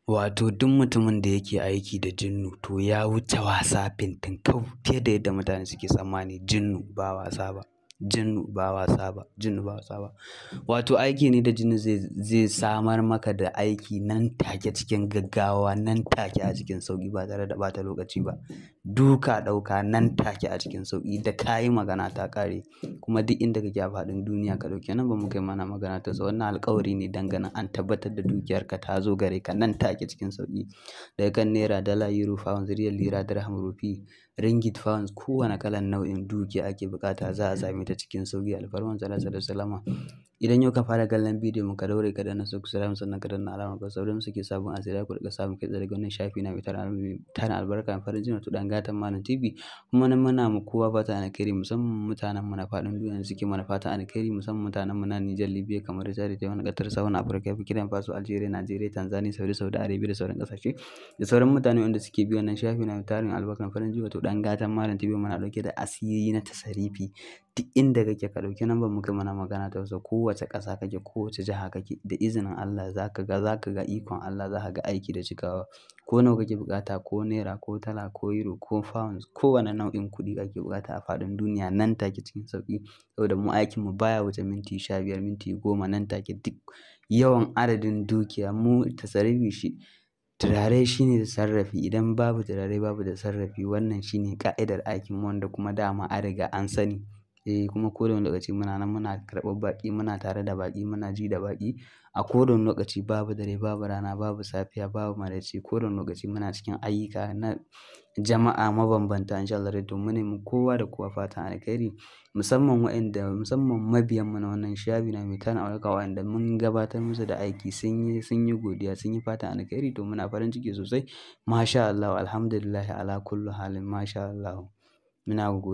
Wato duk mutumin da yake aiki da jinnu to ya wuce wasa fintinkau fiye da yadda mutane suke tsammani. Jinnu ba wasa ba, jinnu ba wasa ba, jinnu ba wasa ba. Wato aiki ne da jinnu zai samar maka da aiki nan take cikin gaggawa, nan take a cikin sauƙi ba tare da ɓata lokaci ba. Duka ɗauka nan take a cikin sauƙi da ka yi magana ta ƙare. Kuma duk inda kake a faɗin duniya ka ɗauki nan ba mu kai mana magana ta zo. Wannan alƙawari ne dangane an tabbatar da dukiyarka ta zo gare ka nan take cikin sauƙi. Daga kan naira, dala, euro, pounds, riyal, lira, dirham, rupee, ringgit, pounds, kowane kalan nau'in dukiya ake buƙata za a same ta cikin sauƙi. Alfarman sallallahu alaihi wasallama. Idan yau ka fara kallon bidiyon mu, ka daure ka danna subscribe, sannan ka danna alamar ƙararrawa sauran suke sabon asiri ku riƙa samun kai tsaye daga wannan shafi na mai tarin albarka mai farin jini, wato ɗan gatan Malam TV. Kuma nan muna ma kowa fatan alkhairi, musamman mutanen mu na faɗin duniya da suke mana fatan alkhairi, musamman mutanen mu na Nijar, Libya, kamar Chad, Taiwan, Qatar, South Africa, Burkina Faso, Algeria, Nigeria, Tanzania, Saudi, Saudi Arabia da sauran ƙasashe da sauran mutane wanda suke bi wannan shafi na mai tarin albarka mai farin jini, wato ɗan gatan Malam TV. Muna ɗauke da asiri na tasarifi. Duk inda kake, ka ɗauki lambar mu kai mana magana ta WhatsApp. Kowace ƙasa kake, kowace jiha kake, da izinin Allah za ka ga ikon Allah, za ka ga aiki da cikawa. Ko nawa kake buƙata, ko naira, ko dala, ko euro, ko pounds, kowane nau'in kuɗi kake buƙata a faɗin duniya nan take cikin sauƙi. Saboda mu aikin mu baya wuce minti 15, minti 10, nan take duk yawan adadin dukiya. Mu tasarifi shi turare shine tasarrafi. Idan babu turare, babu tasarrafi. Wannan shine ƙa'idar aikin mu wanda kuma dama an riga an sani. Eh, kuma ko da wani lokaci muna nan muna karɓar baƙi, muna tare da baƙi, muna ji da baƙi. A ko da wani lokaci, babu dare, babu rana, babu safiya, babu maraice, ko da wani lokaci muna cikin ayyuka na jama'a mabambanta, insha Allah. To mu ne mu kowa da kowa fatan alkhairi, musamman waɗanda, musamman mabiyan mu na wannan shafi na mai tarin albarka, waɗanda mun gabatar musu da aiki sun yi godiya, sun yi fatan alkhairi. To muna farin ciki sosai. Masha Allah, alhamdulillah ala kulli halin, masha Allah, muna godiya.